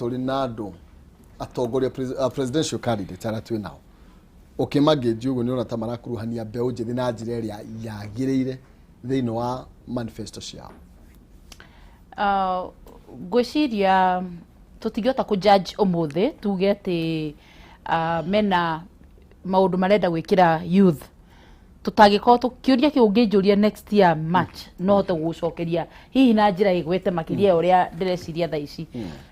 Tũrĩ na andũ atongoria presidential candidate arĩa twĩ nao, ũkĩmangĩnji ũguo, nĩ ũrona ta marakuruhania mbeũ njĩthĩ na njĩra ĩrĩa yagĩrĩire thĩinĩ wa manifesto ciao? Ngwĩciria tũtingĩhota kũ judge ũmũthĩ tuge atĩ mena maũndũ marenda gwĩkĩra youth. Tũtangĩkorwo kĩũria kĩu ũngĩnjũria next year March, no hote gũgũcokeria hihi na njĩra ĩgwete makĩria ya ũrĩa ndĩreciria thaa ici.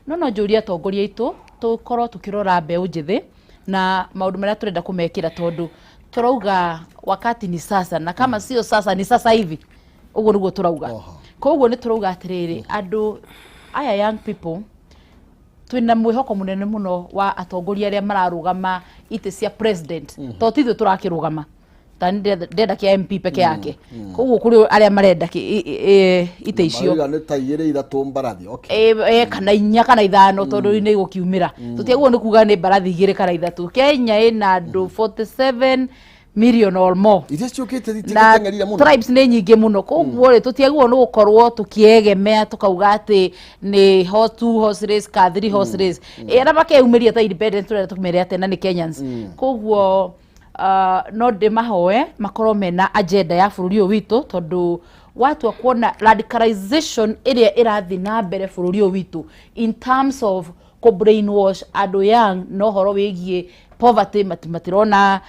No njũrie atongoria aitũ tũkorwo tũkĩrora mbeũ njĩthĩ na maũndũ marĩa tũrenda kũmekĩra, tondũ tũrauga wakati ni sasa, na kama sio sasa ni sasa hivi. Ũguo nĩguo tũrauga. Koguo nĩ tũrauga atĩrĩrĩ, andũ aya, young people, twĩna mwĩhoko mũnene mũno wa atongoria arĩa mararũgama itĩ cia president, tondũ ti ithuĩ tũrakĩrũgama, ta nĩ ndĩrenda kĩa MP peke yake. Koguo kũrĩ arĩa marenda itĩ icio. Marauga nĩ ta igĩrĩ, ithatũ mbarathi, okay. Kana inya kana ithano, tondũ nĩ igũkiumĩra. Tũtiagwo nĩ kuga nĩ mbarathi igĩrĩ kana ithatũ. Kenya ĩna andũ 47 million or more. Iria ciũkĩte Na itigĩteng'erire mũno. Tribes nĩ nyingĩ mũno. Koguo rĩ, tũtiagĩrĩirwo nĩ gũkorwo tũkĩegemea tũkauga atĩ nĩ two horse race ka three horse race. Arĩa makeyumĩria ta independent, tũrenda tũmere atĩa na nĩ Kenyans? Koguo no ndĩmahoe makorwo mena agenda ya bũrũri ũyũ witũ, tondũ watua kuona radicalization ĩrĩa ĩrathiĩ na mbere bũrũri ũyũ witũ in terms of kũ brainwash andũ young na ũhoro wĩgiĩ poverty, matirona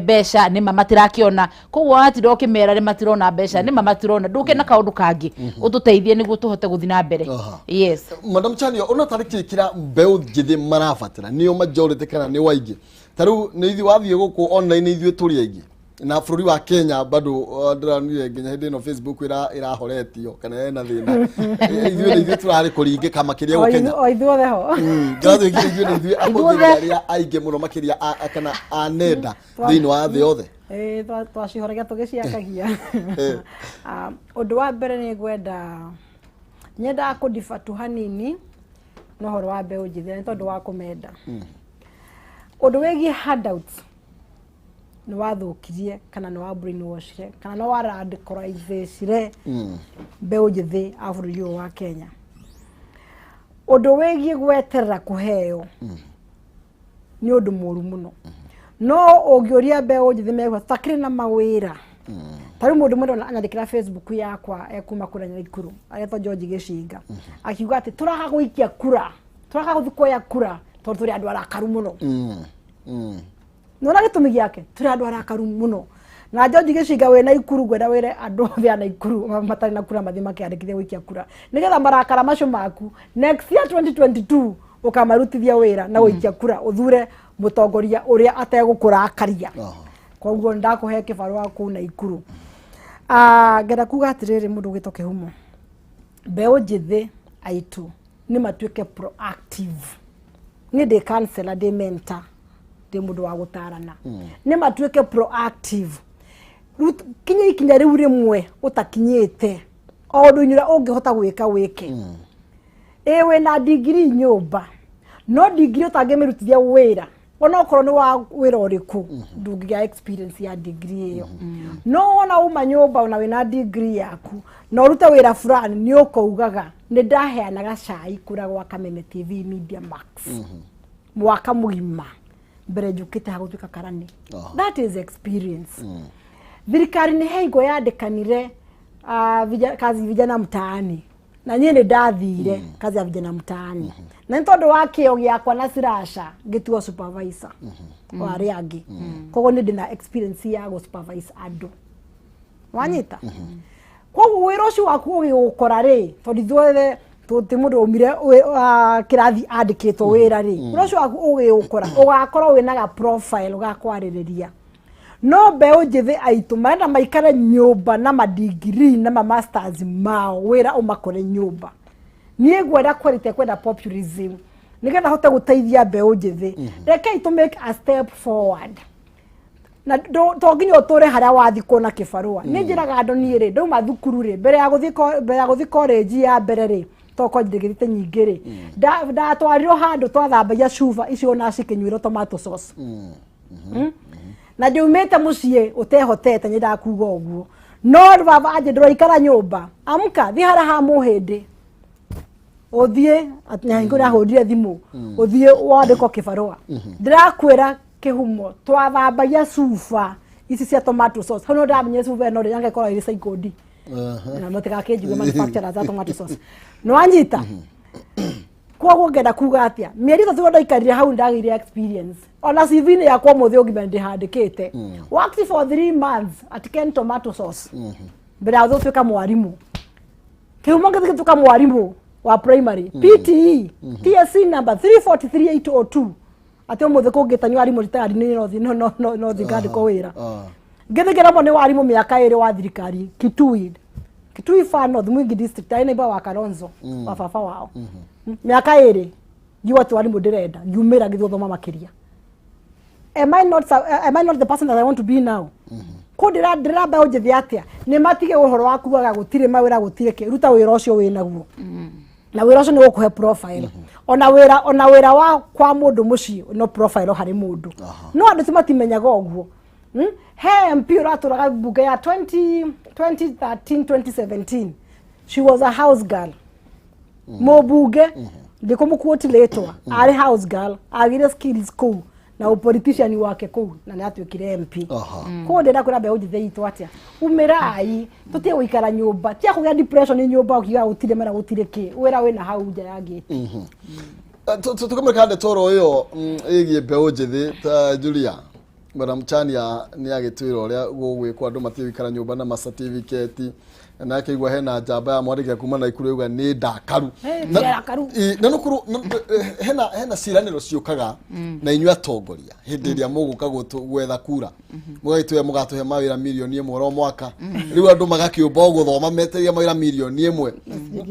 mbeca, nĩma matirakĩona. Koguo watinda ũkĩmera nĩ matirona mbeca, nĩma matirona, ndũke na kaũndũ kangĩ ũtũteithie nĩguo tũhote gũthiĩ na mbere. Yes. Madam Chanio, ona tarĩ kĩ kĩrĩa mbeũ njĩthĩ marabatara? Nĩo majority kana nĩ waingĩ? Ta rĩu nĩ ithuĩ wathiĩ gũkũ online, ithuĩ tũrĩ aingĩ na bũrũri wa Kenya bado ndĩranire nginya hĩndĩ ĩno Facebook ĩrahoretio kana ĩna thĩna. Ithuĩ nĩ ithuĩ tũrarĩ kũringĩka makĩria O gũ Kenya. O ithuothe ho. Ngatho ithuĩ nĩ ithuĩ ahũthĩri Ithuothe. arĩa aingĩ mũno makĩria kana a nenda thĩinĩ wa thĩ yothe. Ĩĩ, twacihoragia tũgĩciakagia. Ũndũ wa mbere, nĩ ngwenda nyendaga kũdiba tu hanini na ũhoro wa mbeũ njĩthĩ, nĩ tondũ wa kũmenda. Ũndũ wĩgiĩ handouts nĩ wathũkirie kana nĩ wa brainwashire kana nĩ wa radicalizecire mbeũ njĩthĩ a bũrũri ũyũ wa Kenya. Ũndũ wĩgiĩ gweterera kũheo nĩ ũndũ mũru mũno. No ũngĩũria mbeũ njĩthĩ megua tũtakĩrĩ na mawĩra. Ta rĩu mũndũ mũndũ anyandĩkĩra Facebook yakwa ekuma kũrĩa Naikuru, aretwo George Gĩcinga, akiuga atĩ tũraga gũikia kura, tũraga gũthiĩ kuoya kura tondũ tũrĩ andũ arakaru mũno. Nona gĩtũmi gĩake, tũrĩ andũ arakaru mũno. Na George Gĩcinga wĩ Naikuru, ngwenda wĩre andũ othe a Naikuru matarĩ na kura mathiĩ makeyandĩkithie gũikia kura, nĩgetha marakara macio maku next year 2022 ũkamarutithia wĩra na gũikia kura ũthure mũtongoria ũrĩa ategũkũrakaria. Koguo ndakũhe kĩbarũa kũu Naikuru. Ngenda kuga atĩrĩrĩ, mũndũ ũgĩtwo Kĩhumo, mbeũ njĩthĩ aitũ nĩ matuĩke proactive. Niĩ ndĩ counselor, ndĩ mentor, ndĩ mũndũ wa gũtarana. Nĩ matuĩke proactive. Rĩu kinya ikinya rĩu rĩmwe ũtakinyĩte, o ũndũ-inĩ ũrĩa ũngĩhota gwĩka, wĩke. Ĩ wĩna ndigiri nyũmba, no ndigiri ũtangĩmĩrutithia wĩra, onokorwo nĩ wa wĩra ũrĩkũ, ndũngĩgĩa experience ya degree ĩyo. No wona uma nyũmba ona wĩna degree yaku na ũrute wĩra fulani, nĩ ũkaugaga nĩ ndaheanaga cai kũrĩa gwa Kameme TV Media Max mwaka mũgima mbere njũkĩte ha gũtuĩka karani. That is experience. Thirikari nĩ hingo yandĩkanire kazi vijana mtaani, na niĩ nĩ ndathire kazi ya vijana mtaani, na nĩ tondũ wa kĩo gĩakwa na sirasha ngĩtuo supervisor wa arĩa angĩ. Koguo nĩ ndĩna experience ya gũ supervise andũ, wanyita? Koguo wĩra ũcio waku ũgĩgũkora rĩ, tondũ ithuothe tũti mũndũ umire kĩrathi andĩkĩtwo wĩra rĩ, wĩra ũcio waku ũgĩũkora ũgakorwo wĩna ga profile gakwarĩrĩria. No mbeũ njĩthĩ aitũ marenda maikare nyũmba na madigiri na ma masters mao, wĩra ũmakore nyũmba. Niĩ ngwenda quality, kwenda populism nĩgetha hote gũteithia mbeũ njĩthĩ. Rekei to make a step forward na to nginya ũtũre harĩa wathi kuona kĩbarũa. Nĩ njĩraga andũ, niĩ rĩ, ndauma thukuru rĩ, mbere ya gũthiĩ college ya mbere rĩ, to college ndĩgĩthiĩte nyingĩ rĩ, ndatwarirwo handũ twathambagia cuba icio na cikĩnyuĩrwo tomato sauce. Na ndiumĩte mũciĩ ũtehotete, nyendaga kuga ũguo, no baba anjĩ ndũraikara nyũmba, amka, thiĩ harĩa ha mũhĩndĩ. Ũthiĩ hingo ĩrĩa ahũrire thimũ, ũthiĩ wandĩkwo kĩbarũa. Ndĩrakwĩra kĩhumo, twathambagia cuba ici cia tomato sauce. Hau no ndamenyire cuba ĩno rĩ, yanga ĩkoragwo ĩrĩ Seiko D. Na mũtigakĩnjigue manufacturers a tomato sauce. Nĩwanyita? Koguo ngenda kuga atĩa, mĩeri 3 ndaikarire hau, ndagĩire experience. Ona CV-inĩ yakwa ũmũthĩ ũngima ndĩhandĩkĩte "worked for 3 months at Ken Tomato Sauce" mbere ya gũtuĩka mwarimũ. Kĩhumo ngĩthiĩ gĩtuĩka mwarimũ wa primary, PTE TSC number 343802, atĩ ũmũthĩ kũngĩtanio arimũ retired nĩ no no no no thiĩ ngandĩkwo wĩra. Ngĩthiĩ ngĩremwo nĩ warimũ mĩaka 2 wa thirikari Kitui, Kitui Far North, Mwingi District, arĩ neighbor wa Kalonzo, wa baba wao. Mĩaka 2 ngiuga ti warimũ ndĩrenda, ngiumĩra ngĩthiĩ gũthoma makĩria. Am I not the person that I want to be now? Ko ndĩra mbeũ njĩthĩ atĩa? Nĩ matige ũhoro wa kugaga gũtirĩ mawĩra, gũtirĩ kĩ. Ruta wĩra ũcio wĩ naguo, na wĩra ũcio nĩ gũkũhe profile. Ona wĩra wa kwa mũndũ mũciĩ no profile harĩ mũndũ, no andũ ti matimenyaga ũguo. He MP ũratũraga mbunge ya 20 2013 2017, she was a house girl. Mũmbunge ndĩkũmũkuoti rĩtwa, arĩ house girl, agire skills kũu na ũpolitician wake kũu, na nĩ atuĩkire MP. Koguo ndĩrenda kwĩra mbeũ njĩthĩ itũ atĩa? Umĩrai, tũtige gũikara nyũmba, tiga kũgĩa depression nyũmba ũkiuga gũtirĩ mera, gũtirĩ kĩ. Wĩra wĩna hau nja ya gate. Tũkamũrĩka ndeto oro ĩyo ĩgiĩ mbeũ njĩthĩ ta Julia. Madam Chania nĩ agĩtwĩra ũrĩa gũgwĩkwo andũ matige gũikara nyũmba na macertificate, na akĩigua hena njamba ya mwandĩkĩra kuma Naikuru yuga nĩ ndakaru. Hey, Na- ndakaru. Ĩ, na nũkũrũ hena ciĩranĩro ciũkaga na inyuĩ atongoria hĩndĩ ĩrĩa mũgũka gwetha kura, mũgagĩtwĩra mũgatũhe mawĩra 1 million oro mwaka. Rĩu andũ magakĩũmba o gũthoma metereire mawĩra 1 million,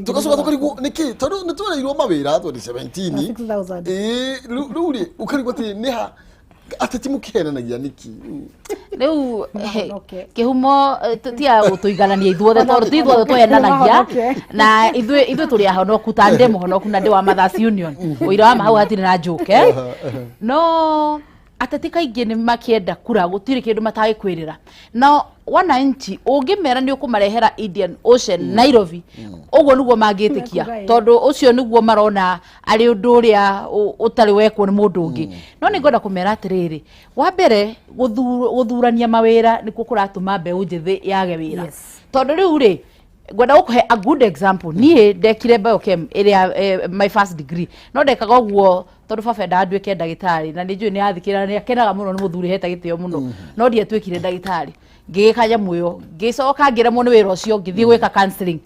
tũgacoka tũkarigwo nĩkĩ, tondũ nĩ twereirwo mawĩra 2017. 6,000. Ĩ, rĩu rĩ, ũkarigwo atĩ nĩ ha ateti mũkĩhenanagia nĩkĩ? Rĩu Mahonoke. Kĩhumo, tiga gũtũiganania ithuothe, tondũ ti ithuothe tũhenanagia. Mahonoke. Na ithuĩ tũrĩ ahonoku, ta ndĩ mũhonoku na ndĩ wa Mothers Union, ũira wa ma hau hatirĩ na njũke. No ateti kaingĩ nĩ makĩenda kura, gũtirĩ kĩndũ matagĩkwĩrĩra. Na wananchi ũngĩmera nĩ ũkũmarehera Indian Ocean Nairobi, ũguo nĩguo mangĩtĩkia. Mekuga ĩ. Tondũ ũcio nĩguo marona arĩ ũndũ ũrĩa ũtarĩ wekwo nĩ mũndũ ũngĩ. No nĩ ngwenda kũmera atĩrĩrĩ, wa mbere, gũthurania mawĩra nĩkuo kũratũma mbeũ njĩthĩ yage wĩra. Tondũ rĩu rĩ, ngwenda gũkũhe a good example. Niĩ ndekire biochem ĩrĩa my first degree, no ndekaga ũguo tondũ baba endaga nduĩke ndagĩtarĩ, na nĩ njũĩ nĩ athikĩra, nĩ akenaga mũno, nĩ mũthuri hete gĩtĩo mũno, no ndiatuĩkire ndagĩtarĩ. Ngĩgĩka nyamũ ĩyo, ngĩcoka ngĩremwo nĩ wĩra ũcio, ngĩthiĩ gwĩka counseling.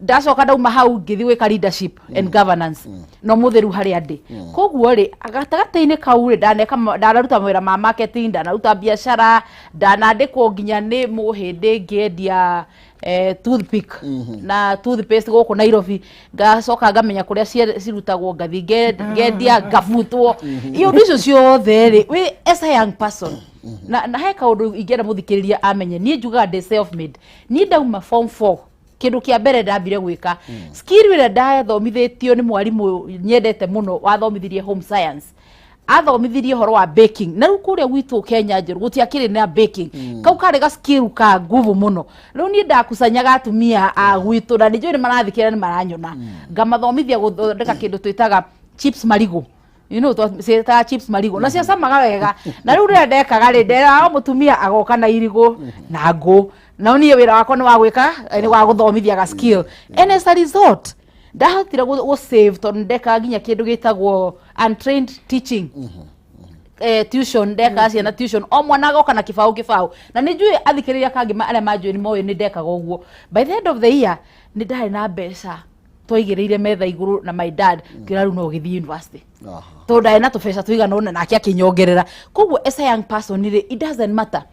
Ndacoka ndauma hau, ngĩthiĩ gwĩka leadership and governance, no mũthĩ rĩu harĩa ndĩ. Koguo rĩ, gatagatĩ-inĩ kau rĩ, ndaneka ndanaruta mawĩra ma marketing, ndanaruta biacara, ndanandĩkwo nginya nĩ mũhĩndĩ ngĩendia toothpick na toothpaste gũkũ Nairobi, ngacoka ngamenya kũrĩa cirutagwo, ngathiĩ ngendia, ngabutwo. Iũndũ icio ciothe rĩ, wĩ as a young person, na he kaũndũ ingĩenda mũthikĩrĩria amenye. Niĩ njugaga ndĩ self made. Niĩ ndauma form 4, kĩndũ kĩa mbere ndambire gwĩka, skill ĩrĩa ndathomithĩtio nĩ mwarimũ nyendete mũno wathomithirie home science, athomithirie ũhoro wa baking. Na rĩu kũrĩa gwitũ Kenya njerũ gũtiakĩrĩ na baking, kau karĩ ga skill ka nguvu mũno. Rĩu niĩ ndakucanyaga atumia a gwitũ, na nĩ njũĩ nĩ marathikĩra, nĩ maranyona, ngamathomithia gũthondeka kĩndũ twĩtaga chips marigũ, ciĩtaga chips marigũ, na ciacamaga wega. Na rĩu rĩrĩa ndekaga rĩ, nderaga o mũtumia agoka na irigũ na ngũ, no niĩ wĩra wakwa nĩ wa gwĩka, nĩ wa gũthomithia ga skill. And as a result ndahotire gũ save, tondũ ndekaga nginya kĩndũ gĩtagwo untrained teaching, tuition. Ndekaga ciana tuition, o mwana agoka na kĩbaũ kĩbaũ, na nĩ njũĩ athikĩrĩria kangĩ arĩa manjũĩ nĩ moĩ nĩ ndekaga ũguo. By the end of the year nĩ ndarĩ na mbeca twaigĩrĩire metha igũrũ na my dad kĩra rĩu no ũgĩthiĩ university, tondũ ndarĩ na tũbeca tũigana ũna, nake akĩnyongerera. Koguo as a young person rĩ, it doesn't matter,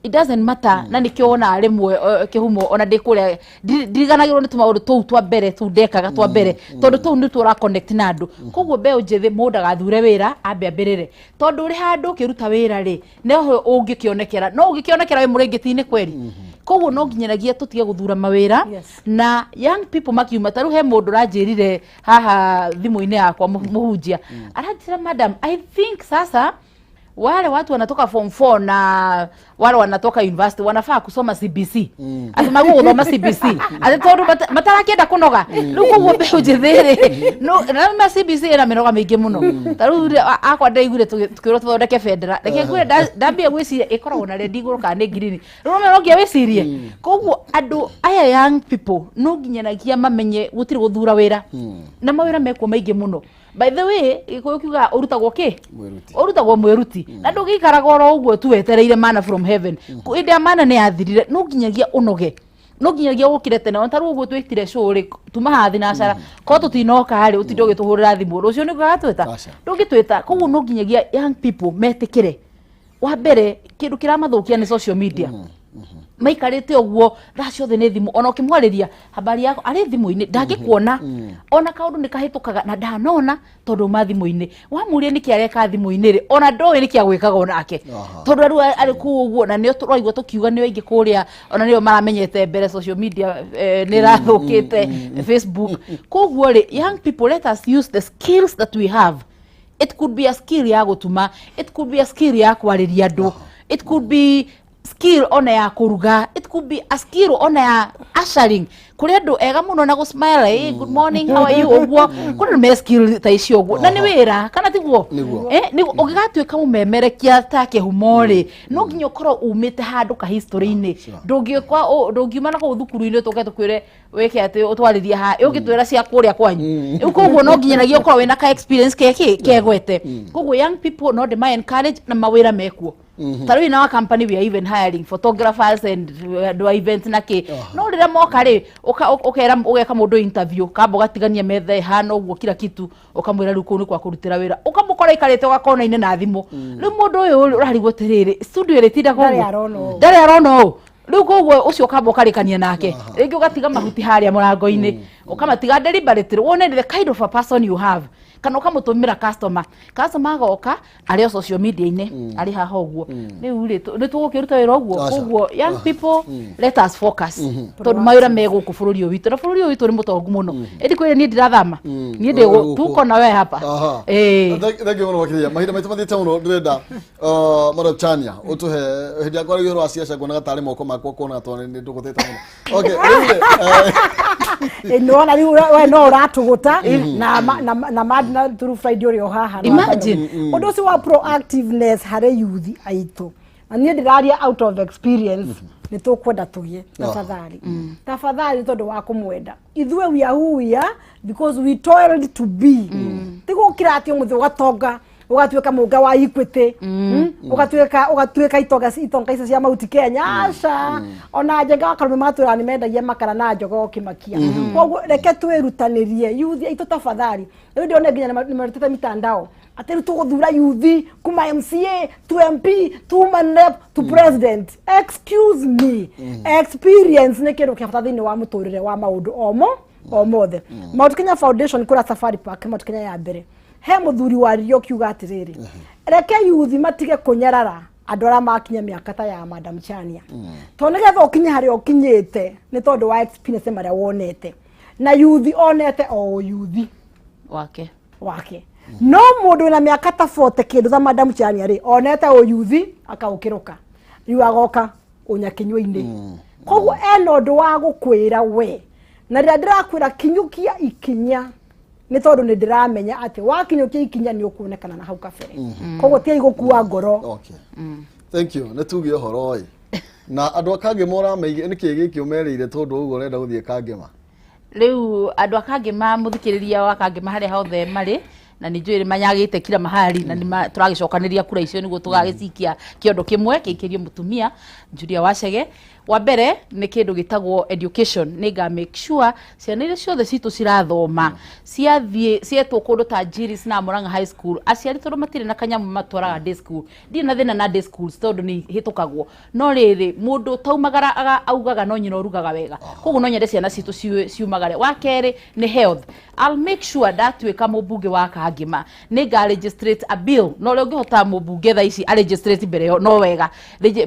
it doesn't matter. Na nĩkĩo wonaga rĩmwe, kĩhumo, ona ndĩ kũrĩa ndiriganagĩrwo nĩ tũmaũndũ tũu twa mbere tũu ndekaga twa mbere, tondũ tũu nĩ tũra connect na andũ. Koguo mbeũ njĩthĩ, mũndũ ndagathure wĩra, ambe ambĩrĩre, tondũ ũrĩ handũ ũkĩruta wĩra rĩ, noho ũngĩkĩonekera, no ũngĩkĩonekera wĩ mũrĩngĩti-inĩ kweri. Koguo no nginyanagia tũtige gũthura mawĩra. Na young people makiuma, ta rĩu he mũndũ ũranjĩrire haha thimũ-inĩ yakwa, mũhunjia aranjĩra, "Madam, I think sasa Wale watu wanatoka form 4 na wale wanatoka university wanafaa kusoma CBC. Ati magu guthoma CBC ati tondu matarakĩenda kũnoga. Rĩu koguo mbeũ njĩthĩ rĩ, no na ma CBC ĩna mĩnoga mĩingĩ mũno. Ta rĩu rĩ, akwa ndaiguire tũkĩrwo tũthondeke bendera, reke ngwĩre, ndambia gwĩciria ĩkoragwo na red igũrũ kana nĩ green. Rĩu no nginya wĩcirie. Koguo andũ aya, young people, no nginyanagia mamenye gũtirĩ gũthura wĩra, na mawĩra mekuo maingĩ mũno. By the way, Gĩkũyũ kiugaga ũrutagwo kĩ? Mwĩruti. Ũrutagwo mwĩruti, na ndũgĩikaraga oro ũguo tu wetereire mana from heaven. Hĩndĩ ya mana nĩ yathirire. No nginyagia ũnoge, no nginyagia ũkire tene. Ona ta rĩu ũguo twĩtire show rĩ, tuma haha thinacara, korwo tũtinoka rĩ, ũtinde ũgĩtũhũrĩra thimũ rũciũ nĩ ũgatwĩta? Aca. Ndũngĩtwĩta. Koguo no nginyagia young people metĩkĩre. Wa mbere, kĩndũ kĩramathũkia nĩ social media. Maikarĩte ũguo thaa ciothe nĩ thimũ. Ona ũkĩmwarĩria habari yako, arĩ thimũ-inĩ, ndangĩkuona. Ona kaũndũ nĩ kahĩtũkaga na ndanona tondũ uma thimũ-inĩ. Wamũria nĩkĩ areka thimũ-inĩ rĩ, ona ndoĩ nĩkĩ agwĩkaga onake, tondũ rĩu arĩ kũu ũguo. Na nĩo tũraigua tũkiuga nĩo aingĩ kũrĩa, ona nĩo maramenyete mbere social media, nĩ ĩrathũkĩte Facebook. Koguo rĩ, young people, let us use the skills that we have. It could be a skill ya gũtuma, it could be a skill ya kwarĩria andũ, it could be skill ona ya kũruga, it could be a skill ona ya ushering. Kũrĩ andũ ega mũno na gũsmile, "Hey, good morning, how are you?" ũguo. Kũrĩ andũ me skill ta icio ũguo, na nĩ wĩra, kana tiguo? Nĩguo. Nĩguo ũngĩgatuĩka mũmemerekia ta kĩhumo rĩ, no nginya ũkorwo umĩte handũ ka history-inĩ. Ndũngĩũka ndũngiuma na kũu thukuru-inĩ tũke tũkwĩre wĩke atĩ ũtwarĩrie haha, ũngĩtwĩra cia kũrĩa kwanyu. Rĩu koguo no nginyanagia ũkorwo wĩna ka experience keki kegwete. Koguo young people no ndĩma encourage, na mawĩra mekuo. Ta rĩu in our company we are even hiring photographers and andũ a events na kĩ. No rĩrĩa moka rĩ, ũkera ũgeka mũndũ interview, kamba ũgatigania metha ĩhana ũguo, kila kitu, ũkamwĩra rĩu kũu nĩ kwa kũrutĩra wĩra, ũkamũkora aikarĩte gakona-inĩ na thimũ. Rĩu mũndũ ũyũ ũrarigwo atĩrĩrĩ, studio ĩrĩtindaga Ndarĩ ũguo. arona ũũ. Ndarĩ arona ũũ. Rĩu koguo ũcio ũkamba ũkarĩkania nake, rĩngĩ ũgatiga mahuti harĩa mũrango-inĩ, ũkamatiga deliberately, wone the kind of a person you have, kana ũkamũtũmĩra customer. Customer agoka arĩ o social media-inĩ, arĩ haha ũguo. Rĩu rĩ, nĩ tũgũkĩruta wĩra ũguo? Aca. Koguo young people, let us focus, tondũ mawĩra me gũkũ bũrũri ũyũ witũ, na bũrũri ũyũ witũ nĩ mũtongu mũno. Ĩndĩ kwĩrĩ niĩ ndirathama, niĩ ndĩ Ũyũ gũkũ. tuko na we hapa. Thank you mũno makĩria. Mahinda maitũ mathiĩte mũno. Ndĩrenda, Madam Chania, ũtũhe hĩndĩ ya kwaragia ũhoro wa ciaca, nguonaga tarĩ moko makwa kuona tondũ nĩ ndũgũtĩte mũno. Okay, rĩu rĩ, Nĩwona rĩu we no ũratũgũta na through Friday ũrĩ o haha. Imagine. Ũndũ ũcio wa proactiveness harĩ yuthi aitũ, na niĩ ndĩraria out of experience, nĩ tũkwenda tũgĩe. Tafadhali, tafadhali, tondũ wa kũmwenda ithuĩ, we are who we are because we toiled to be. Ti gũkĩra atĩ ũmũthĩ ũgatonga, ũgatuĩka mũnga wa Equity, ũgatuĩka itonga icio cia Mount Kenya. Aca, ona Njenga wa Karume matwĩra nĩ mendagia makara na njogo ũkĩmakia. Koguo reke twĩrutanĩrie, yuthi aitũ, tafadhali. Rĩu ndĩrona nginya nĩ marutĩte mitandao atĩ rĩu tũgũthura yuthi kuma MCA to MP to woman rep to president. Excuse me, experience nĩ kĩndũ kĩa bata thĩinĩ wa mũtũrĩre wa maũndũ omo o mothe. Mount Kenya Foundation kũrĩa Safari Park, Mount Kenya ya mbere, he mũthuri waririe ũkiuga atĩrĩrĩ, reke yuthi matige kũnyarara andũ arĩa makinya mĩaka ta ya Madam Chania, tondũ nĩgetha ũkinye harĩa ũkinyĩte nĩ tondũ wa experience marĩa wonete, na yuthi onete o yuthi wake. Wake. No mũndũ wĩna mĩaka ta 40 kĩndũ ta Madam Chania rĩ, onete ũyuthi akaũkĩrũka, rĩu agoka ũnyakinyua-inĩ. Koguo ena ũndũ wa gũkwĩra we, na rĩrĩa ndĩrakwĩra kinyũkia ikinya, nĩ tondũ nĩ ndĩramenya atĩ wakinyũkia ikinya nĩ ũkuonekana na hau kabere. Koguo tiai gũkua ngoro. Okay, thank you. Nĩ tuge ũhoro ĩ na andũ a Kangema ũrameige nĩkĩ gĩkĩ ũmerĩire, tondũ ũguo ũrenda gũthiĩ Kangema? Rĩu andũ a Kangema, mũthikĩrĩria wa Kangema harĩa hothe marĩ, na nĩ njũĩ manyagĩte kila mahali, na nĩ tũragĩcokanĩria kura icio nĩguo tũgagĩcikia kĩondo kĩmwe kĩikĩrio mũtumia Julia Wachege. Wa mbere nĩ kĩndũ gĩtagwo education. Nĩ nga make sure ciana iria ciothe citũ cirathoma ciathiĩ cietwo kũndũ ta Jiris na Murang'a High School, aciari tondũ matirĩ na kanyamũ matwaraga day school. Ndirĩ na thĩna na day schools tondũ nĩ ihĩtũkagwo, no rĩrĩ, mũndũ taumagara augaga no nyina ũrugaga wega. Koguo no nyende ciana citũ ciumagare. Wa kerĩ nĩ health. I'll make sure ndatuĩka mũmbunge wa Kangema nĩ nga legislate a bill, no ũrĩa ũngĩhota mũmbunge thaa ici a legislate mbere ĩyo no wega.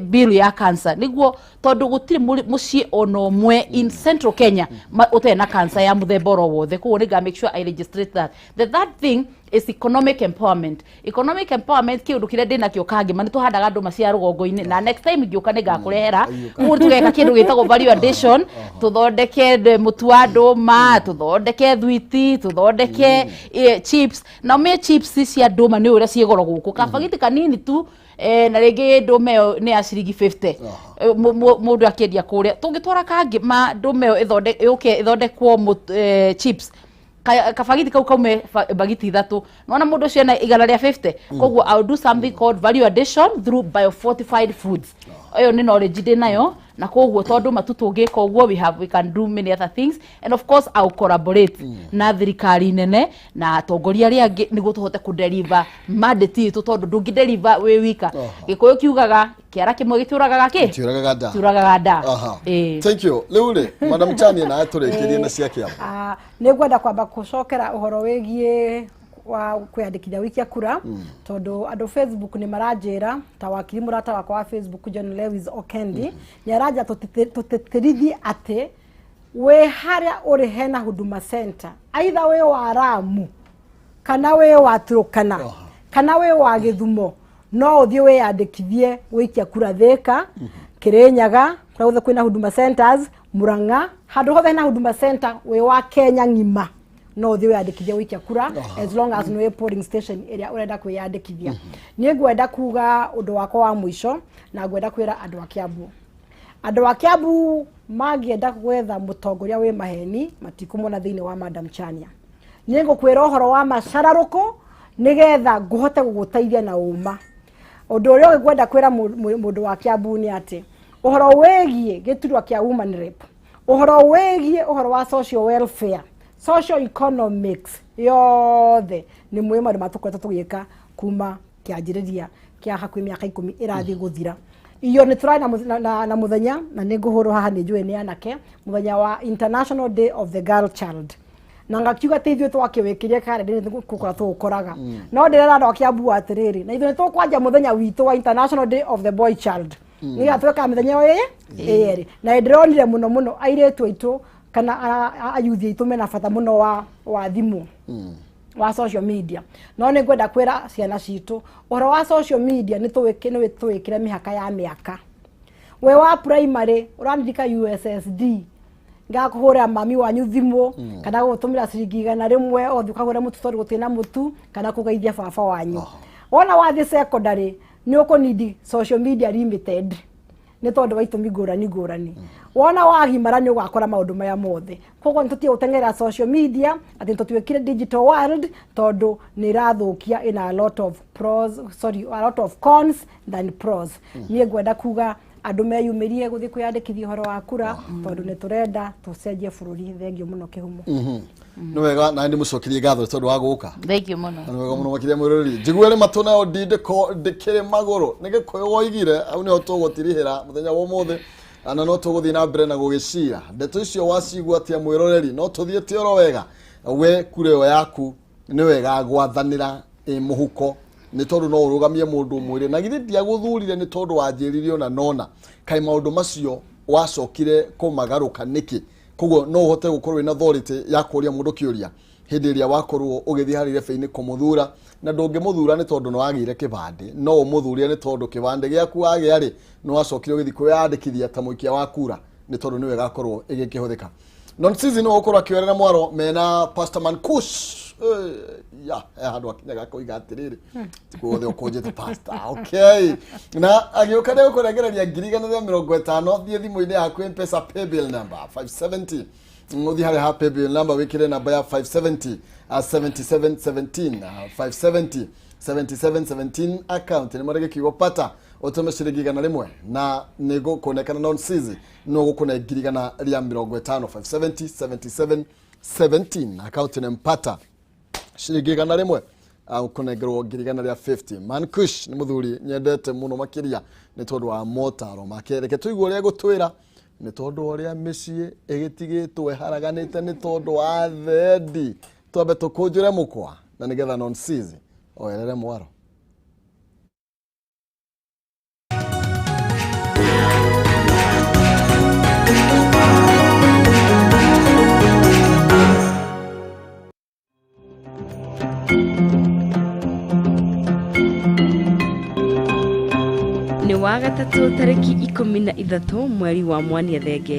Bill ya cancer, nĩguo tondũ gũtirĩ mũciĩ ona ũmwe in Central Kenya ũtarĩ na cancer ya mũthemba oro wothe. Koguo nĩ nga make sure I legislate that. The third thing Is economic empowerment. Economic empowerment, kĩũndũ kĩrĩa ndĩnakĩo kangĩma, nĩ tũhandaga ndũma cia rũgongo-inĩ, na next time ngĩũka nĩ ngakũrehera. Koguo tũgeka kĩndũ gĩtagwo value addition, tũthondeke mũtu wa ndũma, tũthondeke thwiti, tũthondeke chips. Na ũmenye chips cia ndũma nĩ ũrĩa ciĩ goro gũkũ, kabagiti kanini tu, na rĩngĩ ndũma ĩyo nĩ ya ciringi 50. Mũndũ akĩendia kũrĩa, tũngĩtwara kangĩma ndũma ĩyo yũke ĩthondekwo chips, kabagiti kau kaume bagiti ithatũ, nona mũndũ ũcio ena 150. Koguo I will do something called value addition through biofortified foods. Ĩyo nĩ knowledge ndĩ nayo, na koguo tondũ matu tũngĩka ũguo, we can do many other things. And of course I will collaborate na thirikari nene na atongoria arĩa angĩ nĩguo tũhote kũdeliver mandate itũ, tondũ ndũngĩ deliver wĩ wika. Gĩkũyũ kiugaga kĩara kĩmwe gĩtiũragaga kĩ? Gĩtiũragaga nda. Gĩtiũragaga nda. Ĩĩ. Thank you. Rĩu rĩ, Madam Chania, nawe tũrĩkĩrie na cia Kĩambu. Ah, nĩ ngwenda kwamba gũcokera ũhoro wĩgiĩ wa kwĩyandĩkithia gũikia kura, tondũ andũ Facebook nĩ maranjĩra, ta wakiri mũrata wakwa wa Facebook John Lewis Okendi nĩ aranjĩra tũtĩtĩrithie atĩ wĩ harĩa ũrĩ hena Huduma Center, either wĩ wa Ramu kana wĩ wa Turukana kana wĩ wa Gĩthumo, no ũthiĩ wĩyandĩkithie gũikia kura Thĩka, Kĩrĩnyaga, kũrĩa guothe kwĩna Huduma Centers, Murang'a, handũ hothe hena Huduma Center wĩ wa Kenya ng'ima, no ũthiĩ wĩyandĩkithie gũikia kura, as long as nĩ wĩ polling station ĩrĩa ũrenda kwĩyandĩkithia. Niĩ ngwenda kuga ũndũ wakwa wa mũico, na ngwenda kwĩra andũ a Kiambu, andũ a Kiambu mangĩenda gwetha mũtongoria wĩ maheni, matikũmona thĩinĩ wa Madam Chania. Niĩ ngũkwĩra ũhoro wa macararũkũ nĩgetha ngũhote gũgũteithia na ũma. Ũndũ ũrĩa ũngĩ ngwenda kwĩra mũndũ wa Kiambu nĩ atĩ ũhoro wĩgiĩ gĩturwa kĩa woman rep, ũhoro wĩgiĩ ũhoro wa social welfare, social economics yothe, nĩ mwĩ maũndũ marĩa tũkoretwo tũgĩka kuma kĩanjĩrĩria kĩa hakuhĩ mĩaka 10 ĩrathiĩ gũthira. Iyo nĩ tũrarĩ na mũthenya, na nĩ ngũhũrwo haha, nĩ njũĩ nĩ anake, mũthenya wa International Day of the Girl Child, na ngakiuga atĩ ithuĩ twakĩwĩkĩria karenda-inĩ gũkora tũũkoraga. No ndĩrera andũ a Kiambu atĩrĩrĩ, na ithuĩ nĩ tũkwanja mũthenya witũ wa International Day of the Boy Child, nĩgetha twekaga mĩthenya ĩyo ĩĩ ĩrĩ. Na ndĩronire mũno mũno airĩtu aitũ kana ayuthi aitũ mena bata mũno wa thimũ, wa social media. No nĩ ngwenda kwĩra ciana citũ ũhoro wa social media, nĩ tũwĩkĩre mĩhaka ya mĩaka. We wa primary ũrandika USSD, ngakũhũrĩra mami wanyu thimũ kana gũgũtũmĩra ciringi 100 ũthiĩ ũkagũre mũtu tondũ gũtirĩ na mũtu, kana kũgeithia baba wanyu. Wona wathiĩ secondary, nĩ ũkũnidi social media limited nĩ tondũ wa itũmi ngũrani ngũrani. Wona wagimara, nĩ ũgakora maũndũ maya mothe. Koguo nĩ tũtige gũteng'era social media atĩ tũtuĩkire digital world, tondũ nĩ ĩrathũkia, ina a lot of pros, sorry, a lot of cons than pros. Niĩ ngwenda kuga andũ meyumĩrie gũthiĩ kwĩyandĩkithia ũhoro wa kura, tondũ nĩ tũrenda tũcenjie bũrũri. Thengiũ mũno, Kĩhumo. Nĩ wega, na nĩ mũcokerie ngatho nĩ tondũ wa gũka. Thank you mũno. Na nĩ wega mũno makĩria. Mwĩroreri, njiguere matũ nayo ndindĩko ndĩkĩrĩ magũrũ, nĩ Gĩkũyũ woigire. Hau nĩho tũgũtirihĩra mũthenya wa ũmũthĩ, na no tũgũthiĩ na mbere na gũgĩcira ndeto icio wacigua atĩa. Mwĩroreri, no tũthiĩte oro wega. We kura ĩyo yaku nĩ wega gwathanĩra ĩ mũhuko, nĩ tondũ no ũrũgamie mũndũ ũmwĩre, na githĩ ndiagũthurire nĩ tondũ wanjĩrire ona nona kaĩ maũndũ macio wacokire kũmagarũka nĩkĩ? Koguo no ũhote gũkorwo wĩna authority ya kũria mũndũ kĩũria hĩndĩ ĩrĩa wakorwo ũgĩthiĩ harĩ irebe-inĩ kũmũthura. Na ndũngĩmũthura nĩ tondũ nĩ wagĩire kĩbandĩ, no ũmũthurire nĩ tondũ kĩbandĩ gĩaku wagĩa rĩ, nĩ wacokire ũgĩthiĩ kwĩyandĩkithia ta mũikia wa kura, nĩ tondũ nĩwe ĩgakorwo ĩgĩkĩhũthĩka. Non season ũgũkorwo akĩoerera mwaro mena Pastor Mankush. Ya he handũ akinyaga koiga atĩrĩrĩ, tikuothe ũkũnjĩte pastor. Okay, na agĩũka nĩ gũkũrengereria 150,000. Thiĩ thimũ-inĩ yaku, Mpesa paybill number 570, ũthiĩ harĩa ha paybill number, wĩkĩre namba ya 570 7717, 570 7717, account nĩ marĩ gĩkiugo pata, ũtũme ciringi 100, na nĩ gũkũnekana non season no gũkũne 150,000. 570 77 17, account nĩ mpata, ciringi 100, kũnengerwo 150,000. Mankush nĩ mũthuri nyendete mũno makĩria nĩ tondũ wa motaro make. Reke tũigue ũrĩa gũtwĩra, nĩ tondũ ũrĩa mĩciĩ ĩgĩtigĩtwo ĩharaganĩte nĩ tondũ wa thendi. Twambe tũkũnjũre mũkwa na nĩgetha non season oerere mwaro. Wagatatũ tarĩki 13 mweri wa Mwania Thenge.